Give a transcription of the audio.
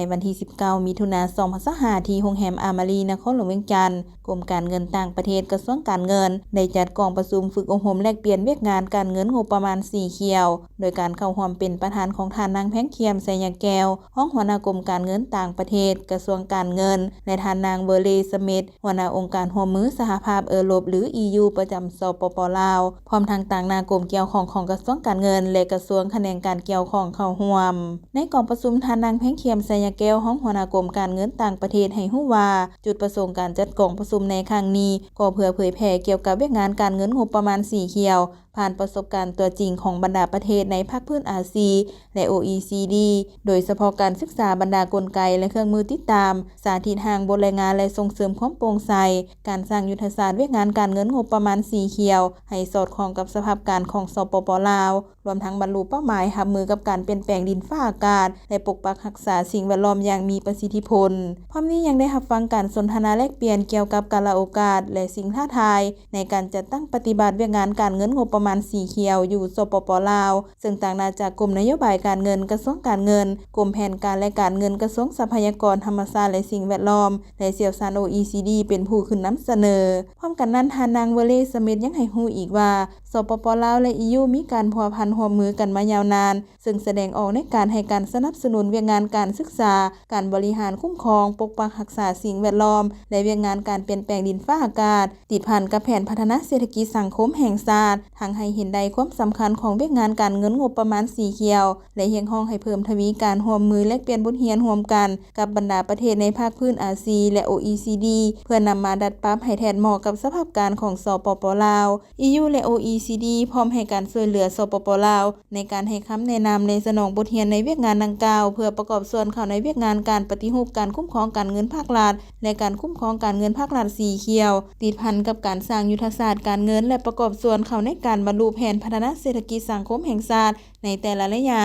ໃນວັນທີສິບເກົ້າ ມິຖຸນາ ສອງພັນຊາວຫ້າ ທີ່ໂຮງແຮມອາມາຣີ ນະຄອນຫຼວງວຽງຈັນ, ກົມການເງິນຕ່າງປະເທດ ກະຊວງການເງິນ ໄດ້ຈັດກອງປະຊຸມຝຶກອົບຮົມແລກປ່ຽນວຽກງານການເງິນງົບປະມານສີຂຽວ ໂດຍການເຂົ້າຮ່ວມເປັນປະທານຂອງທ່ານນາງ ແພງຄຽມ ໄຊຍະແກ້ວ ຮອງຫົວໜ້າກົມການເງິນຕ່າງປະເທດ ກະຊວງການເງິນ ແລະ ທ່ານນາງ ເວີເລ ສະມິດ ຫົວໜ້າອົງການຮ່ວມມືສະຫະພາບເອີຣົບ ຫຼື ອີຢູ ປະຈຳ ສປປ ລາວ ພ້ອມທັງຕາງໜ້າກົມກ່ຽວຂ້ອງຂອງກະຊວງການເງິນ ແລະ ກະຊວງຂະແໜງການກ່ຽວຂ້ອງເຂົ້າຮ່ວມ. ໃນກອງປະຊຸມ, ທ່ານນາງ ແພງຄຽມ ໄຊຍະແກ້ວ ຮອງຫົວໜ້າກົມການເງິນຕ່າງປະເທດ ໃຫ້ຮູ້ວ່າ ຈຸດປະສົງການຈັດກອງປະຊຸມໃນຄັ້ງນີ້ ກໍເພື່ອເຜີຍແຜ່ກ່ຽວກັບວຽກງານການເງິນງົບປະມານສີຂຽວ ຜ່ານປະສົບການຕົວຈິງຂອງບັນດາປະເທດໃນພາກພື້ນອາຊີ ແລະ ໂອອີຊີດີ ໂດຍສະເພາະການສຶກສາບັນດາກົນໄກ ແລະ ເຄື່ອງມືຕິດຕາມ, ສາທິດຮ່າງບົດລາຍງານ ແລະ ສົ່ງເສີມຄວາມໂປ່ງໃສ, ການສ້າງຍຸດທະສາດວຽກງານການເງິນງົບປະມານສີຂຽວ ໃຫ້ສອດຄ່ອງກັບສະພາບການຂອງ ສປປ ລາວ, ລວມທັງບັນລຸເປົ້າໝາຍຮັບມືກັບການປ່ຽນແປງດິນຟ້າອາກາດ ແລະ ປົກປັກຮັກສາສິ່ງແວດລ້ອມຢ່າງມີປະສິດທິຜົນ. ພ້ອມນີ້ຍັງໄດ້ຮັບຟັງການສົນທະນາແລກປ່ຽນກ່ຽວກັບກາລະໂອກາດ ແລະ ສິ່ງທ້າທາຍໃນການຈັດຕັ້ງປະຕິບັດວຽກງານການເງິນງົບປະມານສີຂຽວຢູ່ ສປປ ລາວ, ເຊິ່ງຕາງໜ້າຈາກກົມນະໂຍບາຍການເງິນ ກະຊວງການເງິນ, ກົມແຜນການ ແລະ ການເງິນ ກະຊວງຊັບພະຍາກອນທຳມະຊາດ ແລະ ສິ່ງແວດລ້ອມ ແລະ ຊ່ຽວຊານ ໂອອີຊີດີ ເປັນຜູ້ຂຶ້ນນຳສະເໜີ. ພ້ອມກັນນັ້ນ, ທ່ານນາງ ເວີເລ ສະມິດ ຍັງໃຫ້ຮູ້ອີກວ່າ ສປປ ລາວ ແລະ ອີຢູ ມີການພົວພັນຮ່ວມມືກັນມາຍາວນານ, ເຊິ່ງສະແດງອອກໃນການໃຫ້ການສະໜັບສະໜູນວຽກງານການສຶກສາ, ການບໍລິຫານ, ຄຸ້ມຄອງ, ປົກປັກຮັກສາສິ່ງແວດລ້ອມ ແລະ ວຽກງານການປ່ຽນແປງດິນຟ້າອາກາດ, ຕິດພັນກັບແຜນພັດທະນາເສດຖະກິດສັງຄົມແຫ່ງຊາດ, ທັງໃຫ້ເຫັນໄດ້ຄວາມສຳຄັນຂອງວຽກງານການເງິນງົບປະມານສີຂຽວ ແລະ ຮຽກຮ້ອງໃຫ້ເພີ່ມທະວີການຮ່ວມມືແລກປ່ຽນບົດຮຽນຮ່ວມກັນກັບບັນດາປະເທດໃນພາກພື້ນອາຊີ ແລະ ໂອອີຊີດີ ເພື່ອນຳມາດັດປັບໃຫ້ແທດເໝາະກັບສະພາບການຂອງ ສປປ ລາວ, ອີຢູ ແລະ ໂອອີຊີດີ ພ້ອມໃຫ້ການຊ່ວຍເຫຼືອ ສປປ ລາວ ໃນການໃຫ້ຄຳແນະນຳ ແລະ ສະໜອງບົດຮຽນໃນວຽກງານດັ່ງກ່າວ ເພື່ອປະກອບສ່ວນເຂົ້າໃນວຽກງານການປະຕິຮູບການຄຸ້ມຄອງການເງິນພາກລັດ ແລະ ການຄຸ້ມຄອງການເງິນພາກລັດສີຂຽວ, ຕິດພັນກັບການສ້າງຍຸດທະສາດການເງິນ ແລະ ປະກອບສ່ວນເຂົ້າໃນການບັນລຸແຜນພັດທະນາເສດຖະກິດສັງຄົມແຫ່ງຊາດໃນແຕ່ລະໄລຍະ.